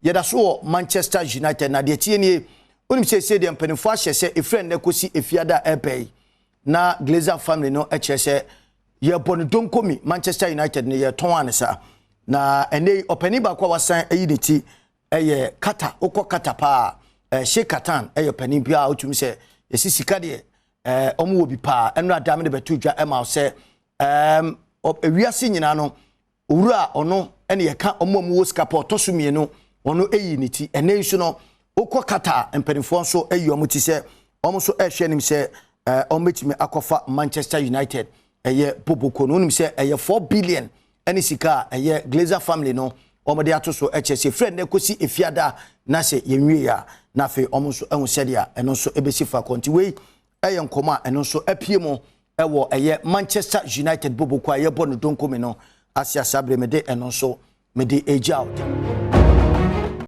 Yɛda so wɔ Manchester United, na deɛ tie nie, wonim sɛ ɛsɛ deɛ mpanimfoɔ ahyɛ sɛ ɛfiri nnɛ kɔsi Efiada a ɛbɛ yi na Glazer family no kyerɛ sɛ yɛbɔ no donkomi, Manchester United no yɛtɔn ane saa. Na ɛnɛ yi ɔpanin baako a wasan ayi ne ti ɛyɛ Qatar. Wokɔ Qatar paa, Sheikh Katan ɛyɛ panin bi a wotumi sɛ yɛsi sika deɛ, ɔmo wɔ bi paa. Ɛno adam de bɛto dwa ɛma sɛ ewiase nyinaa no, owura a ɔno ɛna yɛka ɔmo a ɔmo wɔ sika pa ɔtɔ so mmienu, ɔno ɛyi ne ti. Ɛnɛ nso no, wokɔ Qatar, mpanimfoɔ nso ayi ɔmo ti sɛ ɔmo nso ɛrehwɛ anim sɛ ɔmo bɛtumi akɔfa Manchester United ɛyɛ boboko no. Wonim sɛ ɛyɛ 4 billion ɛne sika a ɛyɛ Glazer family no wɔn de ato so, ɛkyɛ sɛ efirɛ nnɛ kɔsi Efiada na sɛ yɛnwie a, na afei wɔn nso ɛho sɛdeɛ ɛno nso ɛbɛsi fa kɔ. Nti wei ɛyɛ nkɔmɔ a ɛno nso apue mu ɛwɔ ɛyɛ Manchester United boboko a yɛbɔ no donkomi no ase. Asa abere mede ɛno nso mede egya out.